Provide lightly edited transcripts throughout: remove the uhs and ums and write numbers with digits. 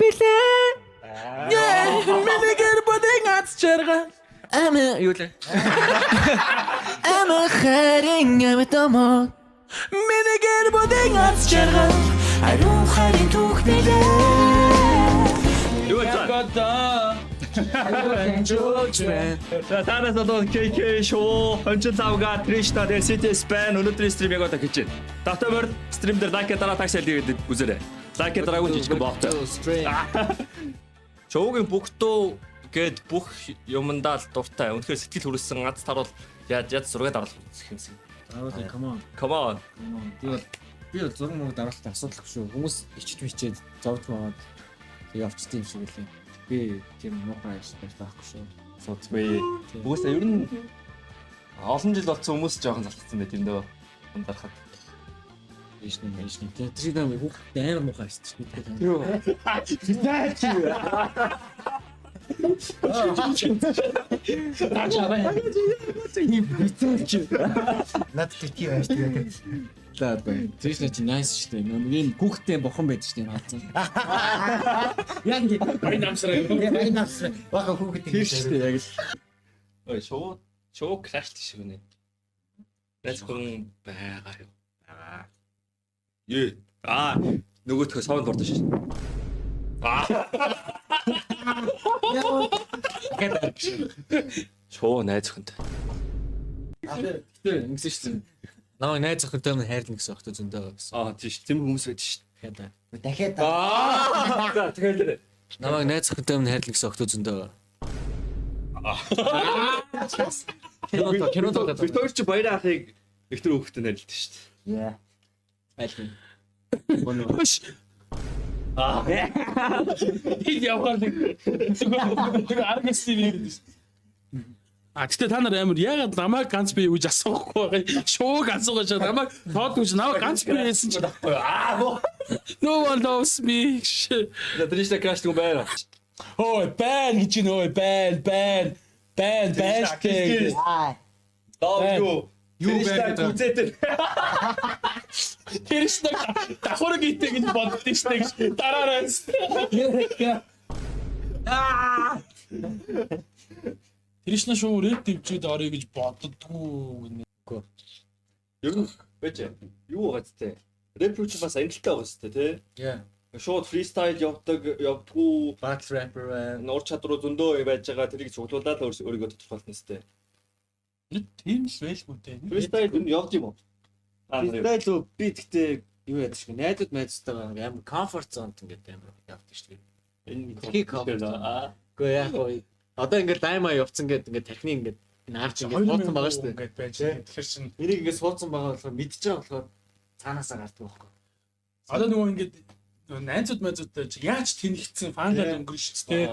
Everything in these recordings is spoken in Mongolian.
билээ. Миний гэр бүлийн аз жаргал. Ама юу лээ? Ама харин амтамо. Миний гэр бүлийн аз жаргал. Ариун харин түүхнэлээ. Юу вэ? Ягода. За таанаас бол KK шоу, Хончин лавга, Тришна, тэгээ City Span өнөөдрийн стрим яг одоо хийж байна. Давтай морь стрим дээр лайк дараа такс хэлгээд үзээрэй. Лайк дараагүй жижигэн боовтой. Шоугийн бүх дуу гээд бүх юмдаа л дуртай. Үнэхээр сэтгэл хүрсэн аз таруул яаж яаж зураг даруул үзэх юмсан. Даруулъя, come on. Come on. Come on. Би бол зураг мөрөг дараалтаа асуудалгүй шүү. Хүмүүс ичиж мичээд зовж маад тэг явчихдээ юм шиг үлээ. Би тийм муухай ажил байхгүй шүү. Судгүй. Угаасаа ер нь олон жил болсон хүмүүс жоохон залхацсан байт юм дөө. Андарахад. Ээж нэг ээж нэг. Тэр шиг нэг хүүхэд амар муухай ажил шүү дээ. Юу? Надад тийм ааш тэгээд. За бай. Тэр шиг чи nice шүү дээ. Нэг юм хүүхдтэй бурхан байдаг шүү дээ. Хаалцсан. Яг ингэ Баян амсраа. Яг нас бага хүүхэд тэр шүү дээ яг л. Ой, шоу шоу краш шиг үнэ. Найз хүн байгаа юу? Байгаа. Ее. Аа, нөгөөхөө саунд бордоо шээ. Аа. Шоу найз хүнтэй. Гэтэ ингэсэн шүү дээ. Намайг найз охинтой минь хайрлна гэсэн охтой зөндөө гэсэн. Аа, тийш тийм хүмүүс байдаг шүү. Дахиад. Дахиад Аа. За, тэгэхээр Намайг найз охинтой минь хайрлна гэсэн охтой зөндөө. Кино кино бид хоёр чи баяр ахыг ихтер хөөхтэй найралт шүү дээ. Яа. Аль нь. Аа. Хэд явахаар нэг нэг аргас юм яриад шүү. А гэтээ та нар амар яагаад намайг ганц би юу гэж асуухгүй байгаа юм? Шууг асуугаа шаа намайг тоодгүй чи намайг ганц би байсан чи Аа. No one loves me. За, Тришна краш гүн байна. Ой, байна гэж нь ой, байна, байна. Байна, байна штэ. Аа. Доо юу? Юу Тришна байна гэдэг. гүзээтэй. Тэр шнэ давхар гитэ гэж боддоо штэ гэж дараарай. Тэр шнэ шуу ред дивжид орё гэж боддгоо гэнэ. Ер нь байж юу байгаа зү? Рэпер чи бас амжилттай байгаа зү тэ? Яа. Шууд фристайл явдаг, явдггүй Battle rapper байна. нуур чадвар зөндөө байж байгаа тэрийг цуглуулад л өөрийгөө тодорхойлно сте. Нэг тийм л байлгүй дээ. Фристайл энэ явд юм уу? Аа Фристайл би тэгтээ юу яадаг шиг найзууд найзтайгаа ингээ амар comfort zone-т ингээд амар явдаг шүү дээ. Энэ Тэрхий comfort zone. Аа. Үгүй яг гоё. Одоо ингээд даймаа явцсан гээд ингээд тархины ингээд наарч ингээд суудсан байгаа шүү дээ. Ингээд байж. Тэгэхээр чин Энийг ингээд суудсан байгаа болохоор мэдчихэж байгаа болохоор цаанаасаа гардаг байхгүй. одоо нөгөө ингээд найзууд майзуудтай чи яаж тэнэгцсэн фанлал өнгөрөн шүү дээ.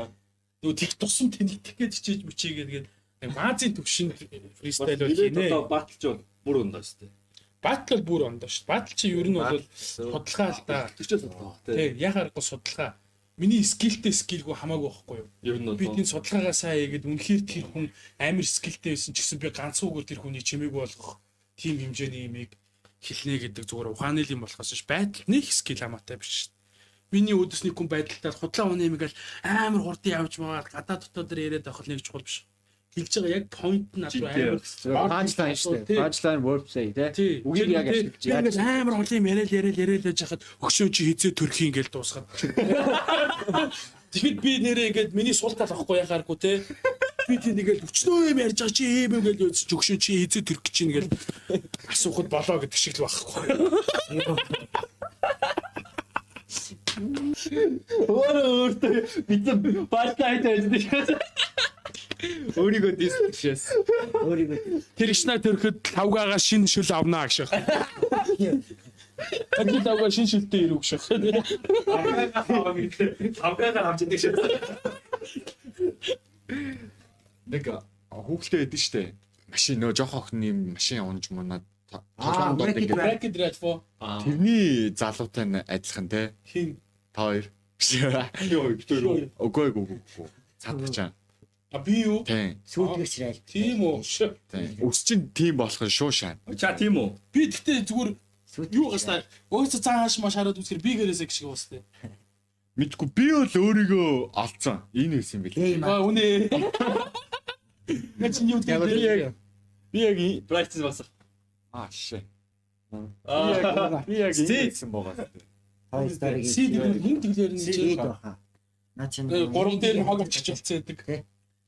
Нөгөө тех тусам тэнэгдэх гэж хичээж мичээгээд гээд нэг маазын төвшөнд фристайл бол хийнэ. Одоо батлж бол бүр өндөө сте. Батл бол бүр ондоо шүү. Батл чи ер нь бол судалгаа л да. Төчөө судалгаа тий. Тий, яхаарахгүй судалгаа. Миний скиллтэй скиллгүй хамаагүй байхгүй юу? Ер нь бол Би тийм судалгаагаа сайн хийгээд үнэхээр тэр хүн амар скиллтэй байсан ч гэсэн би ганцхан үгээр тэр хүний чимээгүй болгох тийм хэмжээний имийг хэлнэ гэдэг зүгээр ухааны л юм болохоос ш байдал нэг скил хамаатай биш шүү. Миний өдөөс нэг хүн байдалтай худлаа оны имийг л амар хурдан явж магаад гадаа дотоод дээр яриад авах нэг чухал биш. Хэлж байгаа яг point нь над руу амар Punchline шүү дээ. Punchline wordplay Тий. тий. Үгийг яг ашиглаж Би ингээл амар олон юм яриад яриад яриад байж хахад өгшөө чи хизээ төрхийн ингээл дуусгаад. Тэгэхэд би нэрээ ингээд миний сул тал авахгүй яхааргүй те. Би тийм ингээл өчнөө юм ярьж байгаа чи ийм юм гээл үзэж өгшөө чи хизээ төрөх гэж чинь ингээл асуухад болоо гэдэг шиг л байхгүй. Өөрөө өөртөө бид батлаа хийж байдаг. Өөрийгөө дисшээс. Өөрийгөө Тэр шнаа төрөхөд лавгаагаа шинэ шүл авнаа гэж байна. Ажил лавгаа шинэ шүлтэй ирв гэж байна. Авгаагаар авч идэг шээ. Нэг хүүхэлтэй байдаг штэ. Машин нөө жоох охины машин унж мунаад Аа, толгойн доод Wreck-It ингээд Bracket Red 4 тэрний залуутай нь адилхан те. хин Та хоёр. Юу битүү юу. Үгүй үгүй үгүй. Цаадах чам. А би юу? Тийм. сүйтгэгч райл. Тийм үү? Тийм. Өс чинь тийм болох нь шуу шаана. Ча тийм үү? Би тэгтээ зүгээр юу гасна. Өөсөө цааш маш хараад үзэхэр би гэрээсээ гişг уустай. Мэдгүй би бол өөрийгөө олцсон. Энэ байсан юм бэлээ. Гейм. Аа үнэ. Нэ чи юу Би гэдэг яг би яг Brightness бас. аа шээ. Аа. Би яг энэ байсан байгаа. Toy Story-гийн Си дээр хин тэглэр нь Си чи баха. Наа чинь гурав дээр нь хог авчиж болцсон байдаг.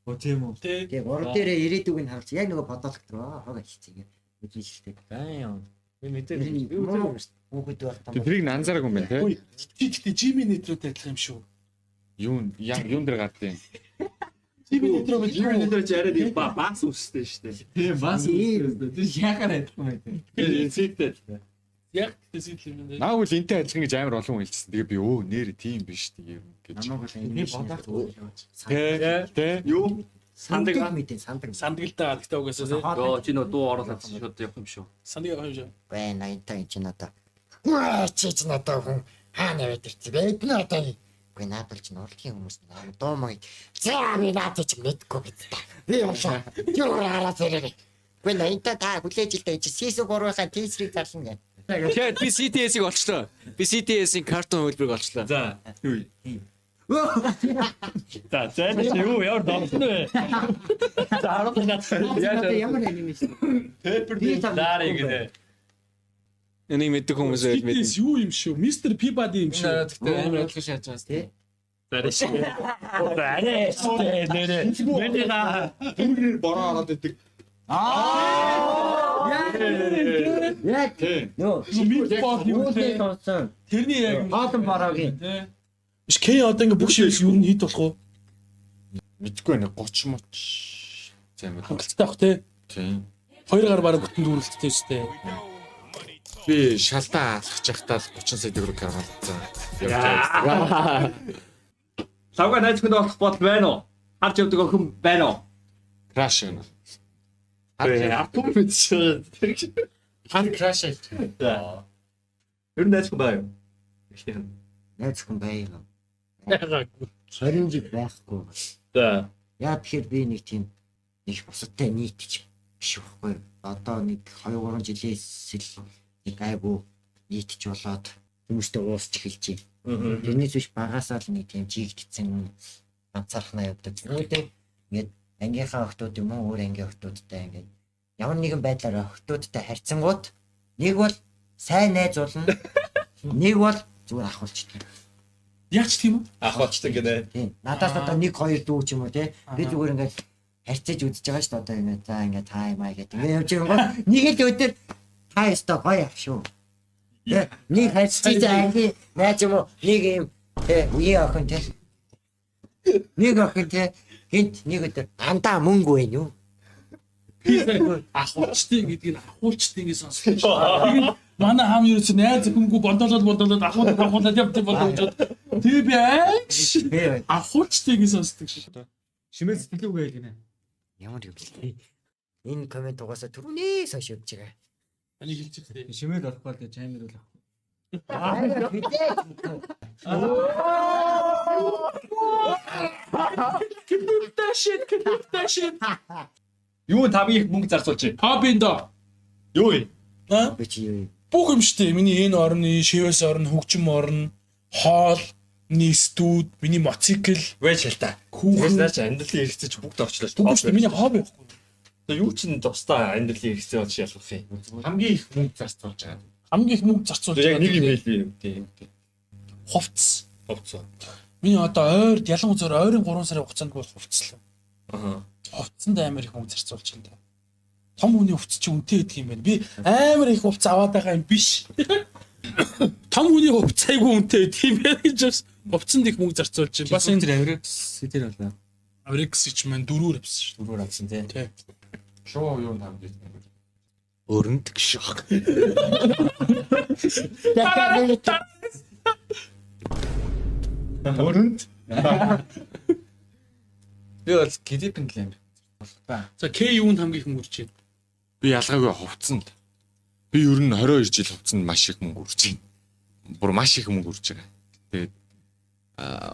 Оо тийм үү. Тэ. Тэгээ гурав дээрээ ирээдүг нь харуулж яг нөгөө бодолт руу хог авчиж ингэ. Үзүүлэлтэй. Damn. Би мэдээ. Тэр нь Би үзээгүй юм шүү дээ. Хүүхэд байх там. Тэрийг нь анзаараагүй юм байна те. Үй, чи гэхдээ Jimmy Neutron-тай адилхан юм шүү. Юун яг юун дээр гардыг. Jimmy Neutron Jimmy мэдгүй. Neutron чи арай нэг бас үстэй шүү дээ. Тийм бас үзээгүй. Тэр яхаар адилхан байт. Тэр инсектэй. Яг тэгтээ сэтэл юм байна. Наа үл энтэй адилхан гэж амар олон хүн хэлчихсэн. Тэгээ би өө нэр тийм биш тийм гэж. Намайг бол Би анимашн бодохгүй. Тэ тэ Юу? сандаг Сандаг. мэдээ сандаг. Сандаг л та гэхдээ угаасаа тэ. Йоо чи нөө дуу оруулаад шууд явах юм шүү. Сандаг явах юм шүү. Бай 80 та энэ чи надаа. Үгүй чи чи надаа хүн хаана яваад ирсэн бэ? Эдний одоо Үгүй наад бол чинь урлагийн хүмүүс наа дуу маяг. За би наад чи мэдгүй гэж та. Би явлаа. Тэр гараад ирээрэй. Үгүй 80 та та хүлээж л дээ чи season 3-ынхаа teaser-ийг зарлана гэх. Тэгэхээр би CTS-ийг олчлоо. Би CTS-ийн картон хөлбөрийг олчлоо. За. Юу? За зайлш юу ямар донтно вэ? За харуулах гад. Одоо ямар анимашн? Пеппер Би та- Дари гинэ. Энийг мэддэг хүмүүс байл мэднэ. CTS юу юм шүү? Mr. Peabody юм шүү. Тэгтээ амар адилхан шааж байгаа Тэ? шүү. Дари шүү. Дари шүү. Нэрэ. Нэрэ. Дүүрээр бороо ороод идэг. Яг Тий. нөө Meatball юм Үүдээ те. дурсан. Тэрний яг Хоолн бороогийн. тэ. Биш К одоо ингээ бүх шиг юу нь хэд болох вэ? Мэдгүй нэг 30 моч зам байна. Хангалттай бах те. Тийм. Хоёр гар бараг бүтэн дүүрэлттэй шүү дээ. Би шалтаа алхаж явахдаа л 30 сая төгрөг гаргалцсан. Явж байгаа. Лавга найз хүнд олох бодол байна уу? Харж явдаг охин байна уу? Краш юм. Атом мэдсэн. Хан краш айлт. За. Ер нь найз хүн байгаа юу? Эхнийх нь. Найз хүн байг. Байгаагүй. Хоринжиг байхгүй. За. Яа тэгэхээр би нэг тийм нэг бусадтай нийтж биш байхгүй. Одоо нэг 2 3 жилээс л нэг айгу нийтж болоод хүмүүстэй уусч эхэлж байна. Тэрнээс биш багасаа л нэг тийм жигдсэн ганцаархнаа явдаг. Үүтэй ингээд ангийнхаа охтууд юм уу өөр ангийн охтуудтай ингээд ямар нэгэн байдлаар охтуудтай харьцангууд нэг бол сайн найз болно. Нэг бол зүгээр ахуулчдаг. Яач тийм үү? Ахуулчдаг гинэ. Тийм. Надаас одоо 1 2 дүү ч юм уу те. Би зүгээр ингээд харьцаж үзэж байгаа шүү дээ одоо ингээд за ингээд та юм аа гэдэг. Ингээд явж байгаа нэг л өдөр та ёстой гоё ах шүү. Тэ нэг харьцаж анги найз юм уу нэг юм тэ үеийн охин те. Нэг охин те гинт нэг өдөр андаа мөнгө байна юу? Ахуулчдын гэдгийг ахуулчдын гэж сонссон шүү. Тэгээд манай хаам юу ч найз өхөнгүү бондоолоод бондоолоод ахуулаад ахуулаад явдаг болоо гэж тэг би ааш Би байна. ахуулчдын гэж сонсдог шүү. Шимээ сэтгэл үгүй гинэ. Ямар юм бэ? Энэ комент угаасаа түрүүнээс хойш явж байгаа. Энийг хэлж байна. Шимээл болохгүй л гэж амар үл. Аа хэдээ. Clip shit, clip shit. Юу тамийн их мөнгө зарцуулж байна? Хоббиндо. Юу юм? Аа? Би чи юу юм? Бүх юм шүү дээ. Миний энэ орны, шивээс орн, хөгжим орн, хоол, миний студ, миний мотоцикл, Вэ шалтаа. хүүхэн. Тэгээс наач амьдралын хэрэгцээ чи бүгд орчлоо шүү. Бүх шүү дээ. Миний хобби байхгүй. Одоо юу ч н тусдаа амьдралын хэрэгцээ болж ялгах юм. Хамгийн их мөнгө зарцуулж байгаа. Хамгийн их мөнгө зарцуулж Яг нэг юм хэлбий юм. Тийм. Хувцс. Хувцас. Миний одоо ойр ялангуяа ойрын 3 сарын хугацаанд бол хувцслаа. Аа. Хувцсанд амар их мөнгө зарцуулж байна та. Том хүний хувцс чи үнэтэй байдаг юм байна. Би амар их хувцс аваад байгаа юм биш. Том хүний хувцс айгүй үнэтэй байдаг юм байна гэж бас хувцсанд их мөнгө зарцуулж байна. Бас энэ тэр Аврекс тэр болоо. Аврекс ч маань дөрөөр авсан шүү. Дөрөөр авсан тий. Тий. Шоу юу хамгийн их мөнгө. Өрөнд гших. Өрөнд. Би бол клипэнд л амар. За К юунд хамгийн их мөнгө үрж байна? Би ялгаагүй хувцсанд. Би ер нь 22 жил хувцсанд маш их мөнгө үрж байна. Бүр маш их мөнгө үрж байгаа. Тэгээд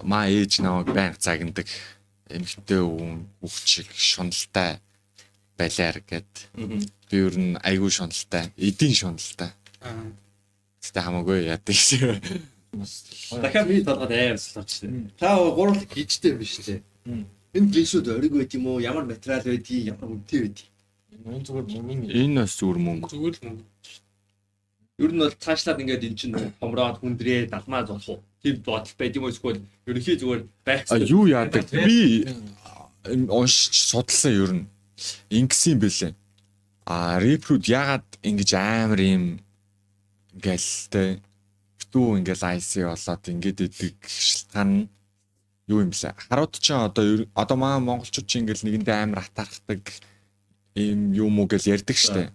маа ээж намайг байнга загнадаг. Эмэгтэй хүн хүүхд шиг шуналтай байлаар гэд. Би ер нь айгүй шуналтай, эдийн шуналтай. Аа. Гэтэ хамаагүй яадаг шиг. Дахиад миний толгойд амар суларч. Та гурван гижтэй юм биш лээ. Энэ гиншүүд ориг байд юм уу? Ямар материал байдгийг, ямар үнэтэй байдгийг. Энэ зүгээр мөнгө. Энэ бас зүгээр мөнгө. Зүгээр л мөнгө. Ер нь бол цаашлаад ингээд эн чинь хомроод хүндрээ далмаа золох уу? Тийм бодол байд юм уу эсвэл ерөнхий зүгээр байх А юу яадаг? Би уншиж судалсан ер нь ингэсэн юм бэлээ. А рэпрүүд ягаад ингэж амар юм ингээл те битүү ингээл IC болоод ингээд идэг шалтгаан нь юу юм бэлээ. Харууд ч одоо одоо маа монголчууд чи ингээл нэгэндээ амар атаархдаг юм юм уу гэж ярьдаг штэ.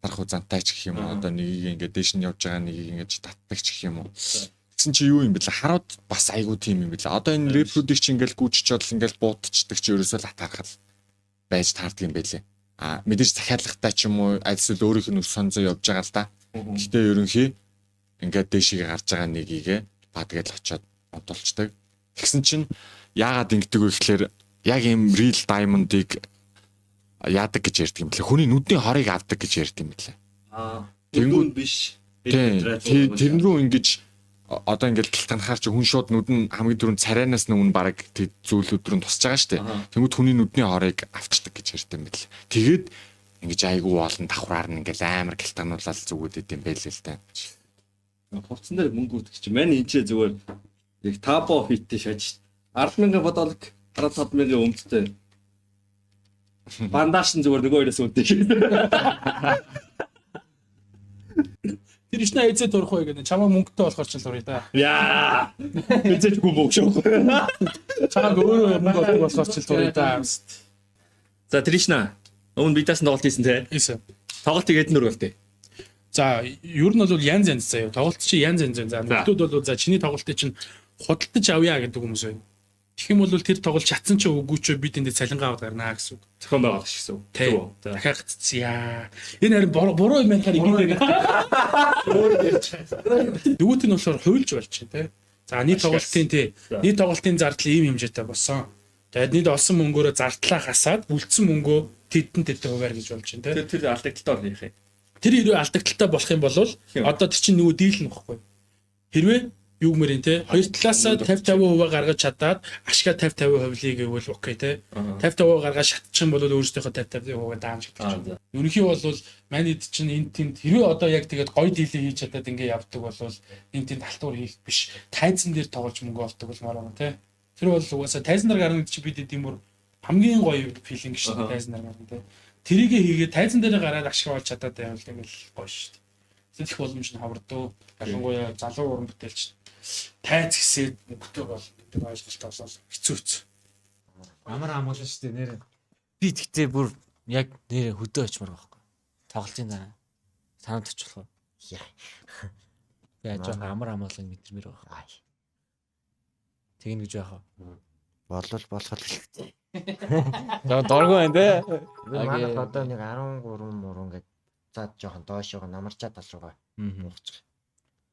Атарх уу зантай ч гэх юм уу. Одоо нэгийг ингээд дээш нь явж байгаа нэгийг ингэж татдаг ч гэх юм уу. Тэгсэн чи юу юм бэлээ? Харууд бас айгүй тийм юм бэлээ. Одоо энэ рэпрүүдийг чи ингээл гүйччихэд ингээл буутчдаг чи ерөөсөө л атаархал байж таардаг юм бэлээ. А мэдээж захиалгатай ч юм уу аль эсвэл өөрийнх нь өс сонзоо явж байгаа л да. Гэтэ ерөнхий ингээд дээшээ гарч байгаа нэгийг бадгээл очиод онтолчдаг. Тэгсэн чинь яагаад ингэдэг вэ гэхлээр яг ийм real diamond-ыг яадаг гэж ярьдаг юм бэлээ. Хүний нүдний хорыг авдаг гэж ярьдаг юм бэлээ. Аа. Тэнгүүд биш. Тэрэн рүү ингэж одоо ингээд гэлтанхаар чи хүн шууд нүд нь хамгийн түрүүнд царайнаас нүн баг тэг зүйлүүд рүү тусч байгаа шүү дээ. Тэнгүүд хүний нүдний хорыг авчдаг гэж ярьдаг юм бэл. Тэгээд ингэж айгүй олон давхраар нь ингээл амар гэлтануулаад зүгүүдэд юм байл л да. Хувцсан дээр мөнгө өгдөг чи. Мань энэ ч зүгээр яг табо фиттэй шаж 10,000 бодолог 15,000 өмдтэй. Бандаж нь зүгээр нөгөө хоёроос үнэтэй. Тэр ичнэ эзээ дурах вэ гэдэг. Чамаа мөнгөтэй болохоор ч л дуръя да. Яа. Эзээчгүй мөнгө шүү. Чамааг өөрөө мөнгө олдог болохоор ч л дуръя да. За Тришна. Өмнө бидаас тоглолт хийсэн те. Хийсэн. Тоглолт хийгээд нүр болтой. За, ер нь бол янз янз заяа. Тоглолт чи янз янз. За, нөхдүүд бол за чиний тоглолтыг чинь худалдаж авъя гэдэг хүмүүс байна. Тэгэх юм бол тэр тоглолт чадсан ч үгүй ч бид энд цалингаа аваад гарнаа гэсэн үг. Зохион байгуулах гэсэн үг. Зөв. Дахиад гаццъя. Энэ харин буруу юм байна ингэ. Өөр ярьж. Нөгөөт нь болохоор хуйлж болж байна те. За нийт тоглолтын тий. Нийт тоглолтын зардал ийм хэмжээтэй болсон. Тэгээд нийт олсон мөнгөөрөө зардлаа хасаад үлдсэн мөнгөө тэдэн тэдэн хуваар гэж болж байна те. Тэр алдагдaltaй болох юм. Тэр хэрвээ алдагдaltaй болох юм бол одоо тэр чинь нөгөө дийл нь багхгүй. Хэрвээ юу гэмээр юм те хоёр талаасаа 50 50% гаргаж чадаад ашгаа 50 50% лий гэвэл окей те 50 50% гаргаад шатчих юм бол өөрсдийнхөө 50 50% даамж гэдэг чинь. Ерөнхий бол манайд чинь энэ тэнд хэрвээ одоо яг тэгээд гоё дийлээ хийж чадаад ингээ явдаг бол энэ тэнд халтуур хийх биш тайзан дээр тоглож мөнгө олдог болмоор байна те. Тэр бол угаасаа тайзан дээр гарна гэдэг чинь бид эдийн бүр хамгийн гоё филинг шүү дээ тайзан дээр гарна те. Тэрийгэ хийгээд тайзан дээр гараад ашиг олж чадаад байвал тэгэл гоё шүү дээ. Их боломж нь хавардуу. Ялангуяа залуу уран бүтээлч тайз гисээд мөнгөтэй бол гэдэг ойлголт болол хэцүү хэцүү. Амар амгалан шүү дээ нэрээ. Би тэгтээ бүр яг нэрээ хөдөө очимоор байхгүй. Тоглолтын дараа санаад очих болох уу? Яа. Би жоохон амар амгалан мэдэрмээр байгаа. Тэгнэ гэж яах вэ? Болвол болох л хэрэгтэй. За доргоо байна те. Манайх одоо нэг 13 мурун гээд за жоохон доошоогоо намарчаа тал руугаа буучих.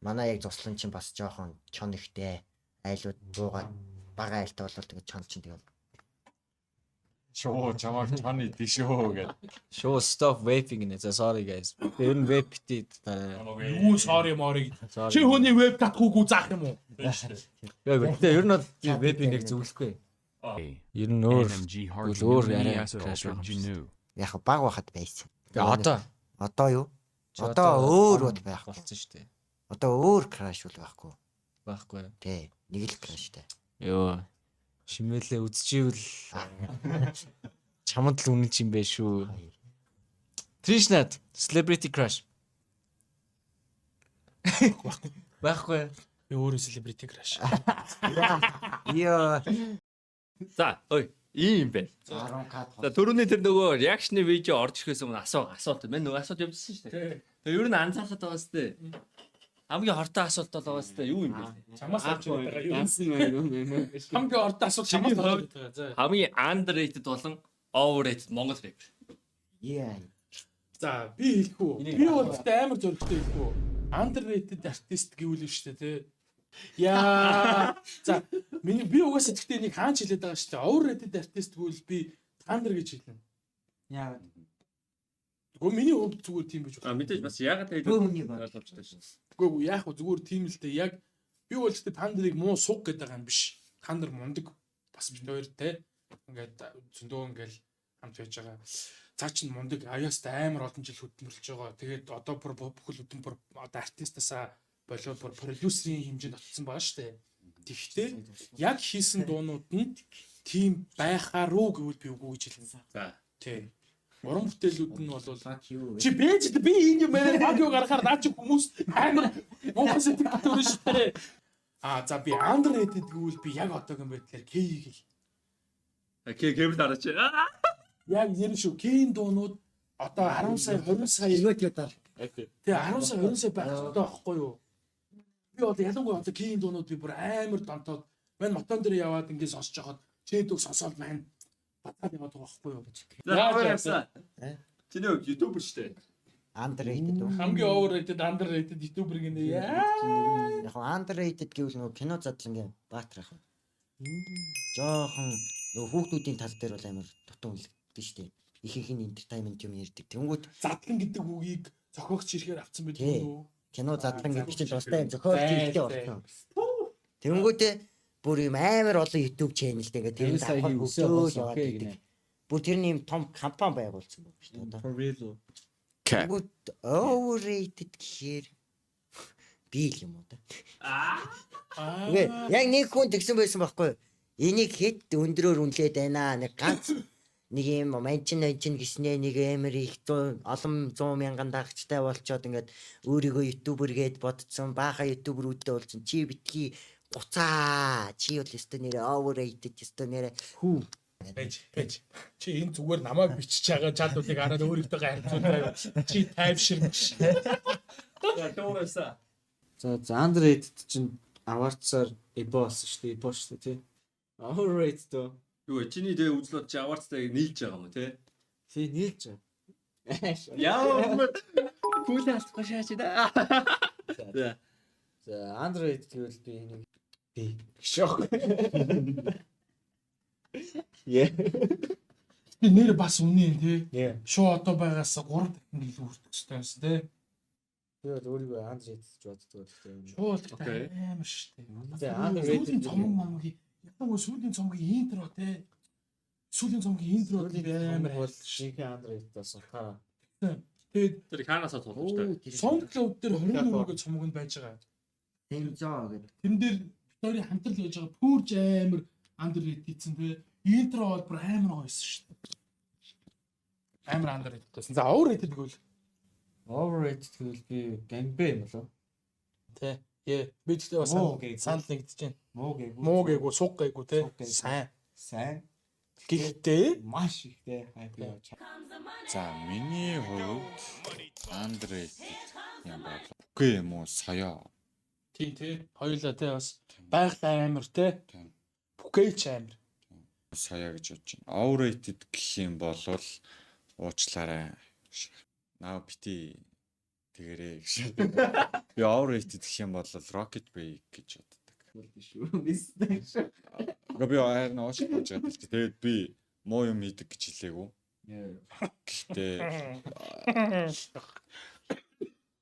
Манай яг зуслан чинь бас жоохон чон ихтэй айлууд буугаад бага айлтай болол тэгээд чон чинь тэгэл Шоо чамааг чон идэх шүү гэд. Шоо stop vaping гинэ. За sorry guys. Тэр нь vape бити дараа. Юу sorry морыг. Чи хүний веб татхуугүй заах юм уу? Гэхдээ ер нь бол vaping яг зөвлөхгүй. Ер нь өөр өөр яриа crash байгаа. Яг баг байхад байсан. Тэгээ одоо юу? Одоо өөр бол байхгүй болсон шүү дээ. Одоо өөр краш бол байхгүй. Байхгүй. Тий, нэг л краштай. Йоо. Шимээлээ үзчихвэл чамд л үнэн юм бэ шүү. Тришнат celebrity crush. Байхгүй. Би өөрөө celebrity crush. Йоо. За, ой, ийм юм байна. 10к. За түрүүний тэр нөгөө реакшны видео орж ирэхээс өмнө асуулт. Мэн нөгөө асуулт явуулсан шүү дээ. Тэгээ ер нь анзаархад байгаа сте. Хамгийн хортой асуулт бол байгаа сте. Юу юм бэ? Чамаас орж ирээд байгаа юу? Дансан юм. Хамгийн ортой асуулт чамаас орж ирээд байгаа. За. Хамгийн underrated болон overrated Монгол рэпер. Яа. За, би хэлэх үү. Би бол гэхдээ амар зөрөгтэй хэлэх үү. Underrated artist гэвэл нь шүү дээ, тэ. Яа. За, миний би угаасаа гэхдээ энийг хаан ч хэлээд байгаа шүү дээ. Overrated artist гэвэл би Thunder гэж хэлнэ. Яа. Гэхдээ миний хувьд зүгээр тийм биш А мэдээж бас яагаад Бөө хэлбэл хүний бод. ойлгомжтой шин. Үгүй яах вэ зүгээр тийм л дээ. Яг би бол гэхдээ та нарыг муу суг гэдэг байгаа юм биш. Та нар мундаг бас бид хоёр те ингээд зөндөө ингээд хамт байж байгаа. Цаа чин мундаг аяастай амар олон жил хөдөлмөрлөж байгаа. Тэгээд одоо бүр бүхэл бүтэн бүр одоо артистасаа болоод бүр продюсерийн хэмжээнд очсон байгаа шүү дээ. Тэгэхдээ яг хийсэн дуунууд нь тийм байхаар уу гэвэл би үгүй гэж хэлнэ. За. Тий. Уран бүтээлүүд нь бол Fuck you. Чи бэж би энэ юм яриад баг юу гаргахаар наа чи хүмүүс амар муухай сэтгэл төрнө шүү дээ. А за би underrated гэвэл би яг одоогийн байдлаар K-ийг л Окей, гэвэл дараач. яг нэр шүү K-ийн дуунууд одоо 10 сая 20 сая Илгөөд юу даа. тий 10 сая 20 сая байх хэрэгтэй байхгүй юу? Би одоо ялангуяа одоо K-ийн дуунууд би бүр амар донтоод мань мотон дээр яваад ингээд сонсож байхад чэдүг сонсоод мань батаад яваад байгаа байхгүй юу? За, Яаж яасан? Чиний хувьд YouTuber шүү дээ. Underrated үү? Хамгийн overrated underrated YouTuber гинэ яа. Яг нь underrated гэвэл нөгөө кино задлангийн Баатар ах. Жохон нөгөө хүүхдүүдийн тал дээр бол амар дутуу үнэлэгдэн шүү дээ. Ихэнх нь entertainment юм ярьдаг. Тэнгүүт Задлан гэдэг үгийг зохиогч ирэхээр авцсан байдаг Тий. үү? кино задлан гэдэг чинь тустай юм зохиолч Зай, хэрэгтэй зай. болсон. Тэнгүүтээ бүр юм амар олон YouTube channel дээр ингээд тэр 50 сая давхар өсөө хөгжөөл болсон яваад окей байдаг. гинэ. Бүр тэрний юм том компани байгуулсан байна шүү дээ. Одоо. For real үү? Cap. Тэнгүүт overrated гэхээр би л юм уу да. Аа. Үгүй яг нэг хүн тэгсэн байсан байхгүй юу? Энийг хэд өндрөөр үнлээд байна. Нэг ганц нэг юм манчин манчин гиснээ нэг амар их 100 олон 100 мянган дагчтай болчоод ингээд өөрийгөө ютубер гээд бодцсон баахан ютуберүүдтэй болсон. Чи битгий гуцаа. Чи бол өстө нэрэ overrated өстө нэрэ Хүү. Бэж, бэж. Чи энэ зүгээр намайг бичиж байгаа чадварыг хараад өөрийнхөө харьцуулаа. Чи тайвширч. За, дуурайсан. За за underrated чинь awards-аар Эбо болсон шүү дээ. Эбо шүү дээ тий. Overrated дөө. Юу вэ? Чиний тэгээ үзэл бод чи аварцтай нийлж байгаа юм уу те? Тий нийлж байгаа. Яа, гүйлээ алдахгүй шаач да. За. За underrated гэвэл би энийг би шок. Яа. Би нэр бас үнэн тий. Яа. Шуу одоо байгаас 3 дахин илүү хүртэх хэрэгтэй байсан тий. Би бол өөрийгөө underrated гэж боддог гэхдээ. Шуу бол Окей. амар шүү дээ. За underrated Сүүлийн цомог момгийн ялангуяа сүүлийн цомгийн интро тий. Сүүлийн цомгийн интро би амар бол шинхэн underrated болсон утгаараа. Тэгээд Тэр хаанасаа тулгамжтай. SoundCloud дээр 24 гэ цомог нь байж байгаа. Тэмзоо гэдэг. Тэрэн дээр бид хоёрын хамтрал байж байгаа пүүрж амар underrated хийсэн тий. Интро бол бүр амар гоёсэн шүү дээ. Амар underrated байсан. За overrated гэвэл Overrated гэвэл би Gangbay юм болов. тий. Ээ би тэгтээ бас Муу гээгүй. санал нэгдэж байна. Муу гээгүй. Муу гээгүй, суг гээгүй тий. Суг гээгүй. Сайн. Сайн. Гэхдээ Маш ихтэй хайп явж. За миний хувьд underrated юм бол үгүй юм уу соёо. тийм тий. Хоёулаа тий бас байгаль амар тий. Тийм. Бүкээч амар. Соёо гэж бодож байна. Overrated гэх юм бол уучлаарай. Наа бити тэгэрээ гэж. Би overrated гэх юм бол Rocket Bay гэж боддог. Шүү. Мистэй шүү. Гэхдээ би харин уучлах болж байгаа л тэгээд би муу юм хийдэг гэж хэлээгүй. Гэхдээ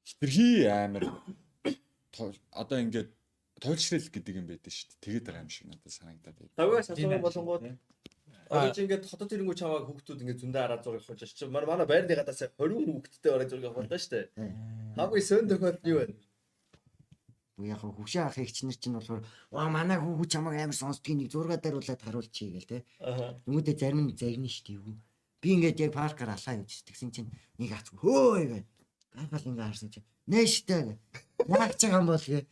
хитрхи амар одоо ингээд туйлшрал гэдэг юм байдаг шүү дээ. Тэгээд байгаа юм шиг надад санагдаад байна. Тавигаас асуусан болонгууд Одоо чи ингээд хотод ирэнгүү чамааг хүүхдүүд ингээд зөндөө араа зураг авах гэж чи манай байрны гадаас 20 хүүхэдтэй бараг зураг авах боллоо шүү дээ. Хамгийн сөн тохиолдол юу вэ? Яг хөвшөө ах эгч нар чинь болохоор ваа манай хүүхүү чамайг амар сонсдгийг нэг зураг даруулаад харуулчих гээл те. Аа. Нүгүүдээ зарим нь зарна шүү дээ юу. Би ингээд яг паркаар алхаа явж тэгсэн чинь нэг ац хөөе гэд. Гайхал ингээд харсан чинь нээштэй гэ. Яах ч байгаа юм бол гэ.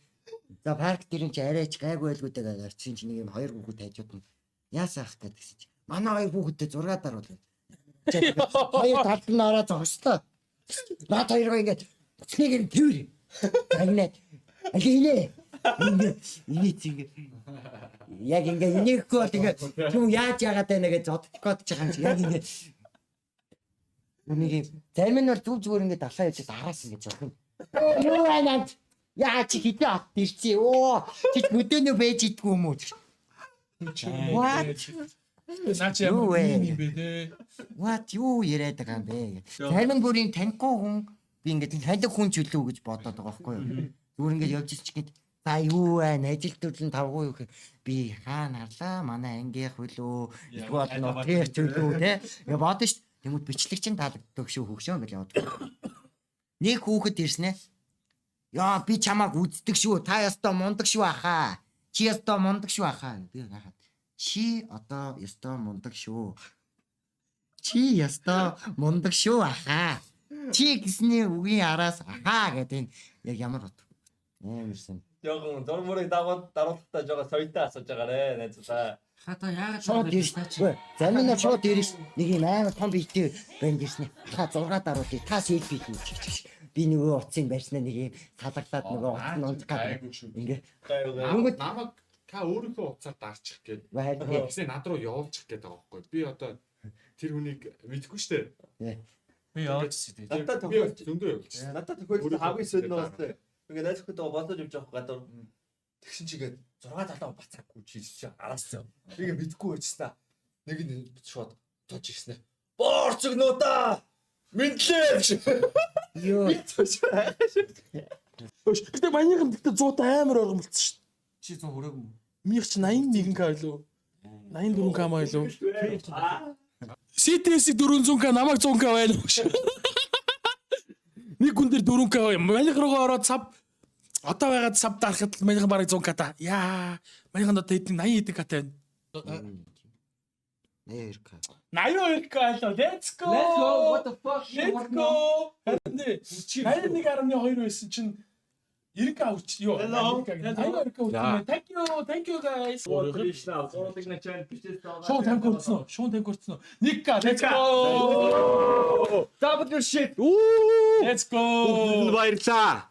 За парк дээр нь чи арайч гайгүй байлгүй дээ гэж очисон чинь нэг юм хоёр хүүхэд хажууд нь яасаа ах гэдгсэн чинь манай хоёр хүүхэдтэй зураг даруул гэ. Хоёр талд нь ороо зогслоо. Наад хоёроо ингээд цэнийг нь тэрвэр. Загнаад аль инээ. Ингээ инээ ингээ яг ингээ инехгүй бол ингээ түн яаж яагаад байна гэж зодчих гээд байгаа юм чи яг ингээ нэг юм зарим нь бол зүг зүгээр ингээ далаа явж араас ингээ зогно. Юу байна? Яа чи хэдэн хат ирсэн. Оо чи мөдөөнөө бэж идэггүй юм уу? What? Наа чи Юу ямар вэ? юм юм бэ те. What юу яриад байгаа юм бэ? Зарим нь бүрийн танихгүй хүн би ингээд таньдаг хүн ч үлээ гэж бодоод байгаа байхгүй юу? Зүгээр ингээд явж ирчих гээд за юу байна? Ажил төрлөн тавгүй юу гэхээр би хаана харлаа? Манай ангийнх үлөө? Эсвэл нутгийн ч үлөө те? Ингээ бодно шүү. Тэнгүүд бичлэг чинь таалагддаг шүү хөгшөө гэж яваад. Нэг хүүхэд ирснэ. Яа би чамааг үздэг шүү. Та ёстой мундаг шүү ахаа. Чи ёстой мундаг шүү ахаа. Би хахад. Чи одоо ёстой мундаг шүү. Чи ёстой мундаг шүү ахаа. Чи гэсний үгийн араас ахаа гэдэг энэ яг ямар бот. Амарсан. Жохон зураг мөрийг дагууд даруулахдаа жоохон соёлтой асууж байгаарэ найзуудаа. Хата яагаад Шууд ирсэн. Үгүй, Зарим нь шууд ирсэн. Нэг юм амар том биетэй банд ирсэн. Та зураг даруулъя. Та селфи хийчих. Би нөгөө утсыг барьснаа нэг юм салгалаад нөгөө утас нь унж гад. Гайгүй шүү. Ингээ Намайг намайг та өөрийнхөө утсаар дарчих гээд байр. тэгсээ над руу явуулчих гээд байгаа байхгүй. Би одоо тэр хүнийг мэдэхгүй штэ. Би явуулчихсан тийм. Надад Би тохиолдсон. зөндөө явуулчихсан. Надад тохиолдсон хамгийн сүүл нь бас ингээ найз охинтойгоо болоод явж байгаа гадуур. Тэгсэн чигээд 6 7 бацаагүй чийж араас зав. Би ингээ мэдгүй байжснаа. Нэг нь шууд тож ирсэн. Боорцогнуудаа! Мэдлээ гэж. Йоо. Гэтэ манийхан гэтэ 100 та амар ойлгомолцсон шүү. Чи 100 хүрээгүй юм. Минийх чи 81 к байлуу. 84 к маа байлуу. CTS-ийг 400 к намайг 100 к байлуу. Нэг хүн дээр 4 к бай. Манийх руугаа ороод сав одоо байгаад сав дарахад л манийхан бараг 100 к та. Яа. Манийхан одоо хэдэн 80 хэдэн к та байна. 82 к. 82 к байлаа. Let's go. Let's go. What the fuck? Let's go. Харин 81.2 байсан чинь 90 к хүрч юу? 82 к хүрч. Thank you. Thank you guys. Кришна, гурлыг начаал бичээс байгаа. Шуун 50 хүрсэн үү? Шуун 50 хүрсэн үү? 1 к. Let's go. W shit. Let's go. Баярлаа.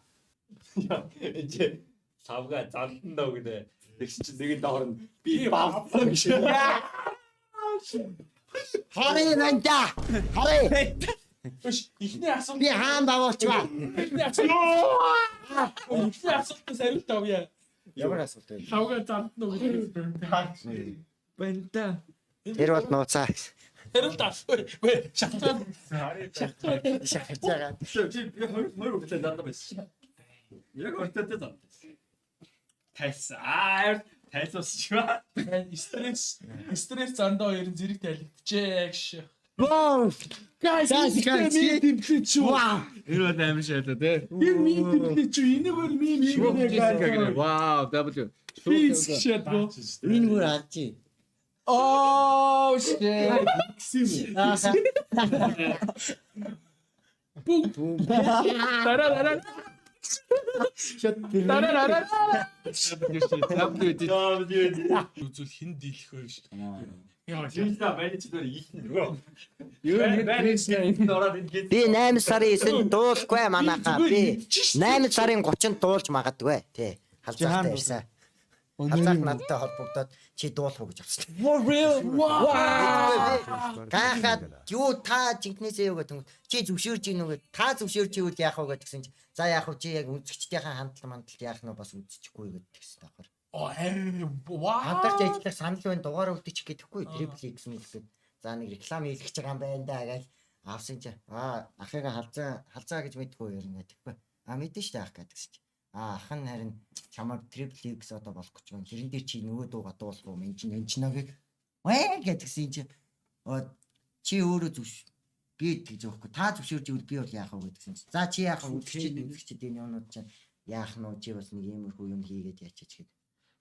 Энд лавга залтан даа гинэ. Тэгсэн чинь нэг нь доор нь би бавцсан гэж. Харин нанда. Харин Биш, эхний асуулт би хаан давуулчваа. эхний асуулт. Эхний асуултаас хариулт авъя. Ямар асуулт вэ? Лавга зантна уу гэдэг. Бэнта. Тэр бол нууцаа. Хариулт ав. Үгүй, шатаад. Шахаж байгаа. Чи би хоёр хоёр хүртэл дандаа байсан. Яг ортотой дандаа. Тайлсан. Аа, тайлсан. Стресс, стресс зандаа хоёр нь зэрэг тайлэгджээ гэж. Вау. Guys, Guys, guys, энэ темплейт шүү. Вау. Энэ бол амар шалаа те. Энэ мим темплейт шүү. Энийг өөр мим хийгнэ. Вау, W. Please shit bro. Энэ бүр алж. Oh shit. Бум. Дараа дараа. Дараа дараа. W W. Үзвэл хэн дийлэх вэ гэж. Яа. Кришна баян чи дээр ийхэн нөгөө. Юу нэг Кришна Энд ороод энэ гээд Би 8 сарын 9-нд дуулахгүй манайхаа. Би 8 сарын 30-нд дуулж магадгүй. Тий. Халзаахтай ирсэн. Халзаах надтай холбогдоод чи дуулах уу гэж авсан. For real. Wow. Гайхаад юу та жинкнээсээ юу гэдэг юм. Чи зөвшөөрж ийн үү гэд та зөвшөөрж ивэл яах вэ гэдгсэн чи за яах вэ чи яг үзэгчдийнхээ хандлал мандалт яах нь бас үзчихгүй гэдэг гэсэн давхар. Оо вау. Хамтарч ажиллах санал байна дугаар үлдчих гэдэхгүй Triple X мэлгээд за нэг реклам хийлгэж байгаа юм байна да гэж авсан чи аа ахыгаа халзаа халзаа гэж мэдгүй юм гэдэггүй. А мэдэн штэ ах гэдгсэн чи. А ах нь харин чамаар Triple X одоо болох гэж байна. Тэрэн дээр чи нөгөө дууга дуулах уу? Энд чинь энэ ч нэг вэ гэдгсэн чи. Оо чи өөрөө зөвш би тэгж байхгүй. Та зөвшөөрж ивэл би бол яах вэ гэдгсэн чи. За чи яах вэ? Үзэгчид үзэгчид энэ юмнууд чинь яах нь вэ? Чи бас нэг иймэрхүү юм хийгээд ячаач гэд.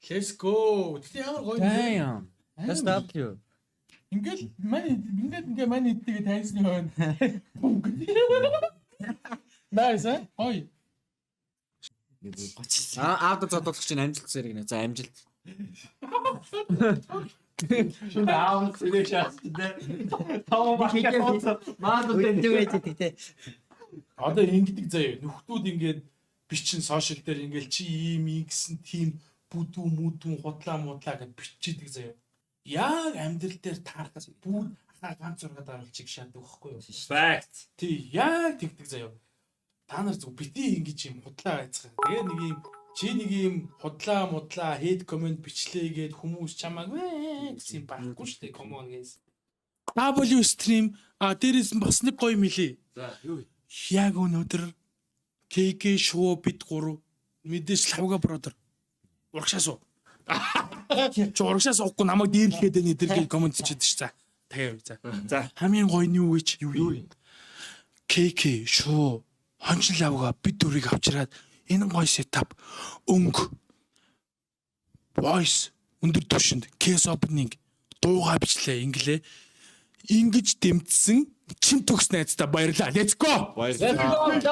Let's go. Тэгтээ ямар гоё. Damn. That's W. Ингээл манай ингээд ингээ манай эдтэйгээ тайзны хойно. Nice э? Гоё. Нэг 30 Аа аавда зодуулах чинь амжилт зэрэг нэ. За амжилт. шүн аав зэрэг шаасан тэ. Тоо багтаа маад Үлдээ байж тэгтээ. Одоо ингэдэг заяа. Нөхдүүд ингээд бичин сошиал дээр ингээл чи ийм ингэсэн тийм бүдүү мүдүүн худлаа мудлаа гэд биччихдэг заяа. Яг амьдрал дээр таархаас бүгд хаа ганц зураг даруулчих шаадаг байхгүй юу? Fact. Тий, яг тэгдэг заяа. Та нар зүг бити ингэж юм худлаа байцгаа. Тэгээ нэг юм Чи нэг юм худлаа мудлаа hate comment бичлээ гээд хүмүүс чамааг вэ гэсэн юм байхгүй шүү дээ. Come on, guys. W stream а дээрээс нь бас нэг гоё мэлээ. За, юу вэ? Яг өнөөдөр КК шоу бид гурав мэдээж лавга brother урагшаа суу. Чи урагшаа суухгүй намайг дээрлэхэд байна эдэр гэж comment чийдэж ш. За. Таяа за. За. Хамгийн гоё нь юу гэж? Юу вэ? КК шоу хончин лавга бид дөрийг авчираад энэ гоё setup, өнгө, voice өндөр түвшинд case opening дуугаа бичлээ инглээ. Ингэж дэмжсэн чин төгс найздаа баярлаа. Let's go. Баярлалаа.